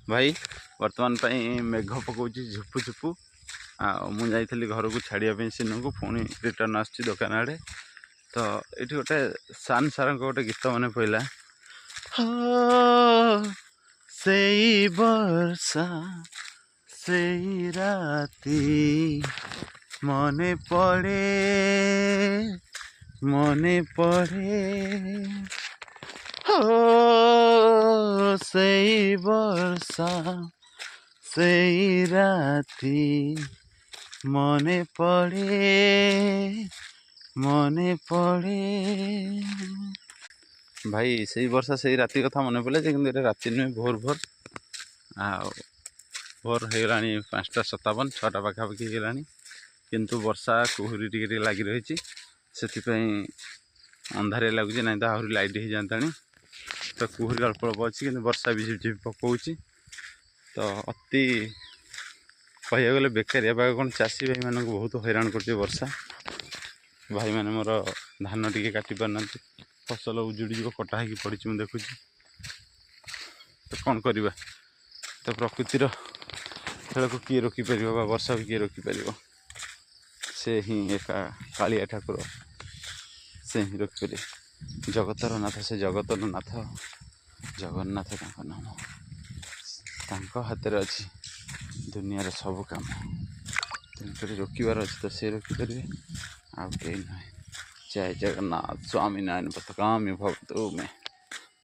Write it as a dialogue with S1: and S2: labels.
S1: ଭାଇ, ବର୍ତ୍ତମାନ ପାଇଁ ମେଘ ପକାଉଛି ଝୁପୁ ଝୁପୁ। ଆଉ ମୁଁ ଯାଇଥିଲି ଘରକୁ ଛାଡ଼ିବା ପାଇଁ ସିନୁକୁ, ପୁଣି ରିଟର୍ଣ୍ଣ ଆସୁଛି ଦୋକାନ ଆଡ଼େ। ତ ଏଇଠି ଗୋଟେ ସାନ ସାରଙ୍କ ଗୋଟେ ଗୀତ ମନେ ପଡ଼ିଲା, ହୋ ସେଇ ବର୍ଷା ସେଇ ରାତି ମନେ ପଡ଼େ, ମନେ ପଡ଼େ, ହୋ ସେଇ ବର୍ଷା ସେଇ ରାତି ମନେ ପଡ଼େ, ମନେ ପଡ଼େ। ଭାଇ, ସେଇ ବର୍ଷା ସେଇ ରାତି କଥା ମନେ ପଡ଼ିଲା ଯେ, କିନ୍ତୁ ଏଇଟା ରାତି ନୁହେଁ, ଭୋର ଭୋର। ଆଉ ଭୋର ହେଇଗଲାଣି 5:57, 6ଟା ପାଖାପାଖି ହେଇଗଲାଣି, କିନ୍ତୁ ବର୍ଷା କୁହୁରି ଟିକେ ଟିକେ ଲାଗି ରହିଛି, ସେଥିପାଇଁ ଅନ୍ଧାରିଆ ଲାଗୁଛି, ନାହିଁ ତ ଆହୁରି ଲାଇଟ୍ ହେଇଯାନ୍ତାଣି। ତ କୁହୁରି ଅଳ୍ପ ଅଳ୍ପ ଅଛି, କିନ୍ତୁ ବର୍ଷା ବି ଝିପ୍ ଝିପ୍ ପକାଉଛି। ତ ଅତି କହିବାକୁ ଗଲେ ବେକାରିଆ ପାଗ କ'ଣ, ଚାଷୀ ଭାଇମାନଙ୍କୁ ବହୁତ ହଇରାଣ କରୁଛି ବର୍ଷା। ଭାଇମାନେ ମୋର ଧାନ ଟିକେ କାଟି ପାରୁନାହାନ୍ତି, ଫସଲ ଉଜୁଡ଼ିଯିବ, କଟା ହେଇକି ପଡ଼ିଛି ମୁଁ ଦେଖୁଛି। ତ କ'ଣ କରିବା, ତ ପ୍ରକୃତିର ଖେଳକୁ କିଏ ରୋକିପାରିବ ବା ବର୍ଷାକୁ କିଏ ରୋକିପାରିବ? ସେ ହିଁ ଏକା କାଳିଆ ଠାକୁର, ସେ ହିଁ ରୋକିପାରିବେ। ଜଗତର ନାଥ ସେ, ଜଗତର ନାଥ ଜଗନ୍ନାଥ ତାଙ୍କ ନାମ। ତାଙ୍କ ହାତରେ ଅଛି ଦୁନିଆର ସବୁ କାମ, ତେଣୁକରି ରୋକିବାର ଅଛି ତ ସେ ରୋକିପାରିବେ, ଆଉ କେହି ନୁହେଁ। ଜୟ ଜଗନ୍ନାଥ ସ୍ୱାମୀ, ନୟନ ପଥଗାମୀ ଭବତୁ ମେ।